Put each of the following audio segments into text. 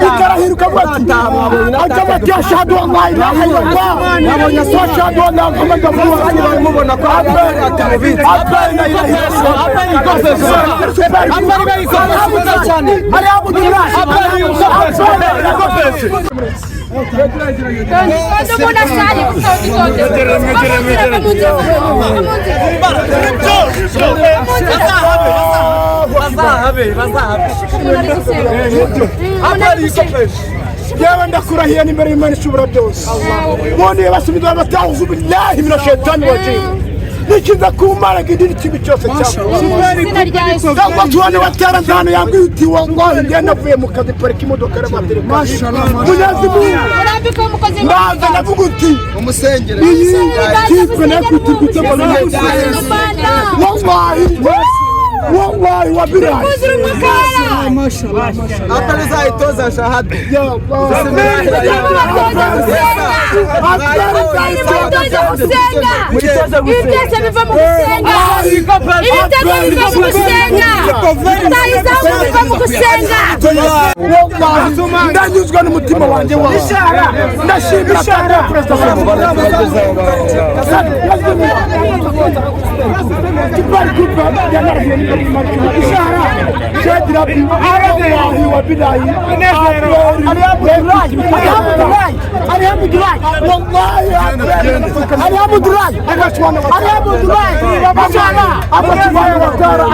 Ikarahira ukavuga ati, akavuga ati: "أشهد أن لا إله إلا الله وأشهد أن محمدا رسول الله." APR ndayirahira. Super. Alhamdulillah. Kandi umuntu asari gutonde itonde mu nzira, mu nzira, mu nzira. Bazahabe, bazahabe. Umuntu ari gusenga, umuntu ari gusenga. Yewe, ndakurahiye n'imbere y'Imana ishobora byose, ubundi basubiza bati: "أعوذ بالله من الشيطان الرجيم." Nikiza ku Mana ngo indiri ikibi cyose cyangwa Izina rya Yesu. Cyangwa tubone wateranze hano, yambwiye uti: "Wallahi, njye navuye mu kazi, parika imodoka y'amatereka Munyazi Mungu." Murambike umukozi. Ndaza ndavuga uti Umusengere. Iyi kipe nayo kwita ngo, wallahi, wallahi wabirayi. Kuzura umwuka wera. APR uzayitoza shahadu. Ya Allah. Mutoze gusenga. Ibi byose biva mu gusenga, ibitego biva mu gusenga, rutahizamu biva mu gusenga. Wallahi, ndanyuzwe n'umutima wanjye wose, ndashimira kandi perezida wa Super Coupe yanarahiye Shedra, wallahi wa bilahi, alhamdulillah, wallahi, alhamdulillah, alhamdulillah, abatwara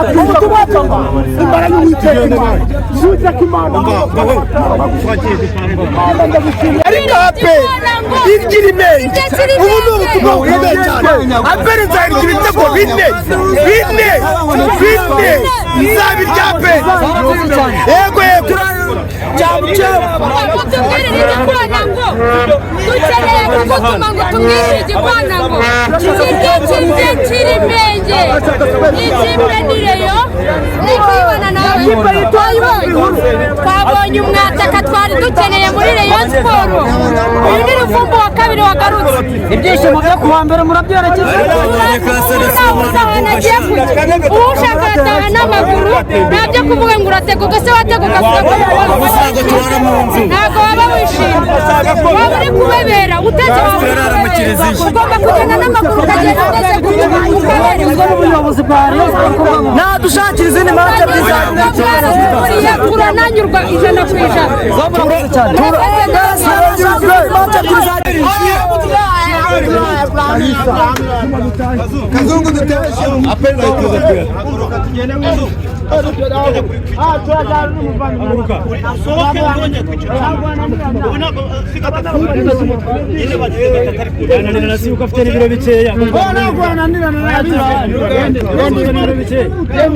imbara y'Uwiteka Imana, Uwiteka Imana. Ariko APR irya imenge. Ubu ni ubutumwa bukomeye cyane. APR nzayirya ibitego bine, bine, bine nzabirya APR. Yego, yego. Mutubwirire igikwana ngo dukeneye kugutuma ngo tubwirire igikwana ngo kirye, kirye, kiri imenge. Ikipe ni Rayon, ni kuyibona nawe twayibonye, twabonye umwataka twari dukeneye muri Rayon Sports. Uyu ni Ruvumbu wa kabiri wagarutse. Ibyishimo byo kuwa mbere murabyerekeza. Ahantu agiye kujya, ushaka arataha n'amaguru, nta byo kuvuga ngo uratega. Ubwo se watega ukavuga ngo ntabwo waba wishimye, waba uri kubebera utetse, waba uri kubebera. Ugomba kugenda n'amaguru, ukagenda ugeze gutyo ukabereka. N'ubuyobozi bwa Rayon Sports ko Nadushakira izindi match ebyiri. Turananyurwa 100%. Murakoze cyane. Match ebyiri za. Kazungu duteshe. Ufite n'ibiro bikeya. N'ibiro bikeya.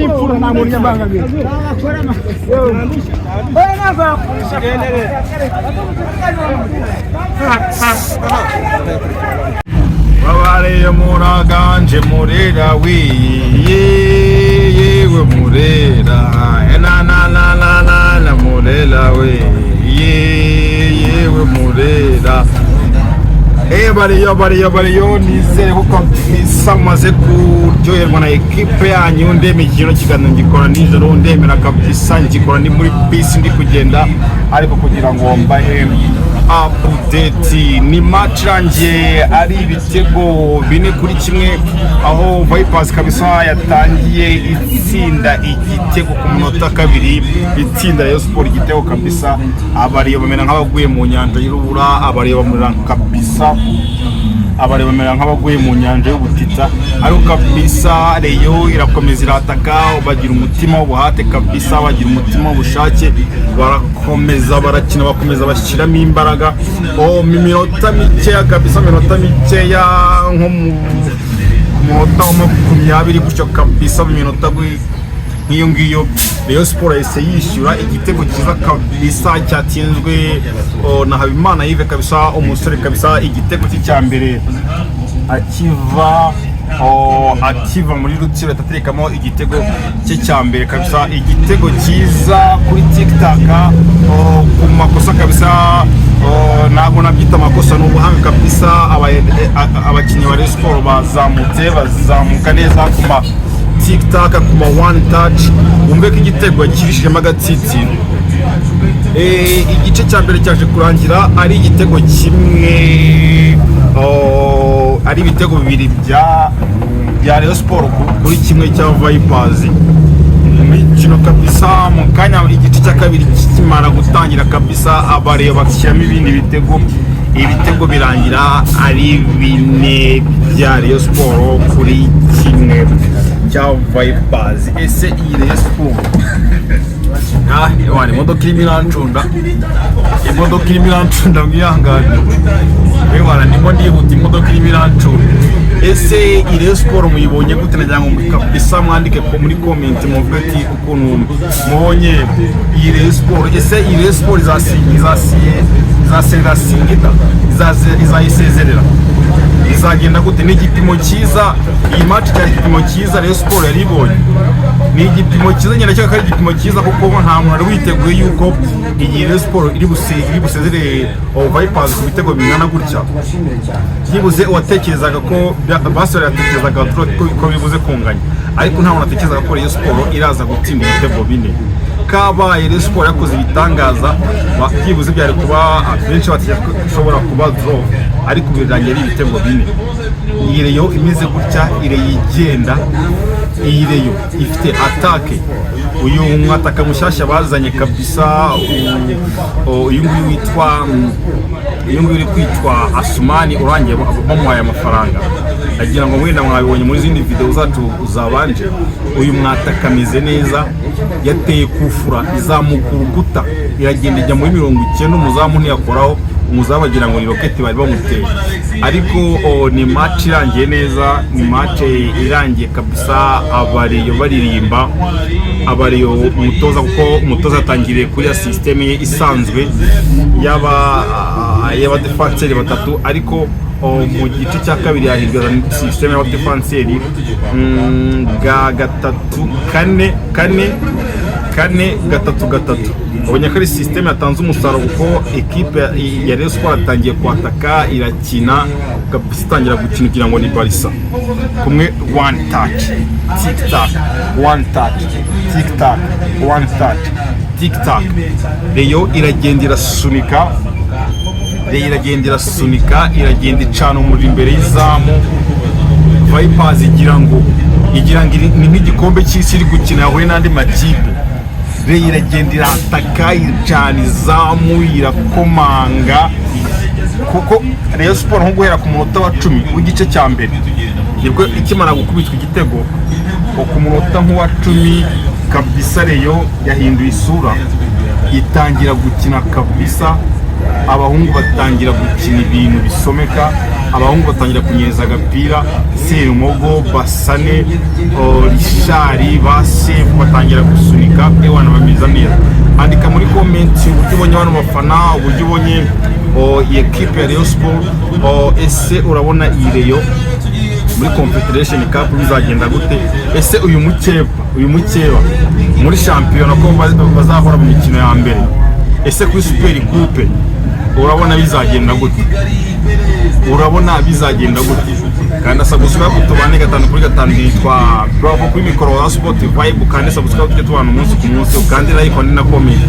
Imfura nta muntu nyambangamira. Babariye muraganje murera wi, yewe murera na na na na na na murera we, yewe murera. Bariyo, bariyo, bariyo, nizere ko kabisa mumaze kuryoherwa na ekipe yanyu. Ndemeye kino kiganiro ngikora nijoro, ndemera kabisa ngikora ndi muri bisi ndi kugenda, ariko kugira ngo mbahe update. Ni match irangiye ari ibitego 4-1, aho Vipers kabisa yatangiye itsinda igitego ku munota 2, itsinda Rayon Sport igitego kabisa. Abariyo bamera nk'abaguye mu nyanja y'urubura, abariyo bamera kabisa, abareba bamera nk'abaguye mu nyanja y'ubutita. Ariko kabisa Rayon irakomeza irataka, bagira umutima w'ubuhate kabisa, bagira umutima w'ubushake, barakomeza barakina, bakomeza bashyiramo imbaraga. Oh, mu minota mikeya kabisa, mu minota mikeya, nko mu munota wa 20 gutyo kabisa, mu minota nk'iyo ngiyo, Rayon Sport yahise yishyura igitego cyiza kabisa cyatsinzwe, oh, na Habimana Yves kabisa, umusore kabisa, igitego cye cya mbere akiva, oh, akiva muri Rutsiro ataterekamo igitego cye cya mbere kabisa, igitego cyiza kuri TikTok, oh, ku makosa kabisa, oh, ntabwo nabyita amakosa, ni ubuhanga kabisa. Abakinnyi ba Rayon Sport bazamutse, bazamuka neza ku ma TikTok, ku ma one touch. Wumve ko igitego yakirishijemo agatsitsino. Igice cya mbere cyaje kurangira ari igitego kimwe, oh, ari ibitego bibiri bya Rayon Sport kuri kimwe cya Vipers. Imikino kabisa, mu kanya igice cya kabiri kikimara gutangira kabisa, abareba bashyiramo ibindi bitego, ibitego birangira ari bine bya Rayon Sport kuri kimwe cya Vipers. Ese iyi Rayon Sport, ah, ewana, imodoka irimo irancunda, imodoka irimo irancunda, mwihangane. Ewana, ndimo ndihuta, imodoka irimo irancunda. Ese iyi Rayon Sport muyibonye gute? Nagira ngo kabisa mwandike muri comment, muvuge ati ukuntu mubonye iyi Rayon Sport. Ese iyi Rayon Sport izasezerera Singida? Izayisezerera? Izagenda gute? Ni igipimo cyiza iyi match, cyari igipimo cyiza Rayon Sport yari ibonye. Ni igipimo cyiza, nyine ko ari igipimo cyiza, kuko nta muntu wari witeguye yuko iyi Rayon Sport iri busezere Vipers ku bitego bingana gutya. Byibuze uwatekerezaga ko basore yatekerezaga draw, ko bibuze kunganya, ariko nta muntu watekerezaga ko Rayon Sport iraza gutsinda ibitego bine. Kabaye, Rayon Sport yakoze ibitangaza. Byibuze byari kuba benshi batekereza ko ishobora kuba draw, ariko birangiye ari ibitego bine. Iyi Rayon imeze gutya, Rayon igenda, iyi Rayon ifite attaque. Uyu mwataka mushyashya bazanye kabisa, uyu nguyu witwa uyu nguyu uri kwitwa Asumani, urangiye bamuhaye amafaranga, agira ngo wenda mwabibonye muri zindi video zacu zabanje. Uyu mwataka ameze neza, yateye kufura izamuka urukuta, iragenda ijya muri 90, umuzamu ntiyakoraho, umuzamu agira ngo ni roketi bari bamuteye. Ariko ni match irangiye neza, ni match irangiye kabisa abareyo baririmba, abareyo umutoza, kuko umutoza yatangiriye kuri ya système ye isanzwe y'abadefanseri batatu, ariko mu gice cya kabiri yahindura système y'abadefanseri ga gatatu kane kane kane gatatu gatatu. Ubonye ko ari système yatanze umusaruro, kuko ekipe ya Rayon Sport yatangiye kwataka, irakina kabisa, itangira gukina kugira ngo ni Barca kumwe, one touch, tic tac, one touch, tic tac, one touch, tic tac. Rayon iragenda irasunika, Rayon iragenda irasunika, iragenda icana umuriro imbere y'izamu. Vipers igira ngo ni nk'igikombe cy'isi iri gukina, yahuye n'andi makipe. Rayon iragenda irataka, icana izamu, irakomanga, kuko Rayon Sport nko guhera ku munota wa 10 w'igice cya mbere nibwo ikimara gukubitwa igitego, ngo ku munota nk'uwa 10 kabisa Rayon yahinduye isura, itangira gukina kabisa. Abahungu batangira gukina ibintu bisomeka, abahungu batangira kunyereza agapira. Serumogo, Basane, Richard, ba Sefu batangira gusunika, ewana bameze neza. Andika muri comment uburyo ubonye bano bafana, uburyo ubonye iyi ekipe ya Rayon Sport. Ese urabona iyi Rayon muri Confederation Cup bizagenda gute? Ese uyu mukeba muri shampiyona ko bazahora mu mikino ya mbere, ese kuri Super Coupe urabona bizagenda gute? Urabona bizagenda gute? Kanda subscribe, tubane gatanu kuri gatanu. Yitwa Bravo kuri mikoro wa Sport Vibe. Kandi subscribe tujye tubana umunsi ku munsi, kandi like na comment.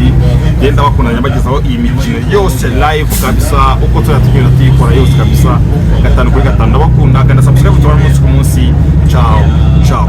Genda bakundanya bagezaho iyi mikino yose live kabisa, uko tuzajya tugenda tuyikora yose kabisa, gatanu kuri gatanu. Ndabakunda, kanda subscribe tubane umunsi ku munsi. Ciao ciao.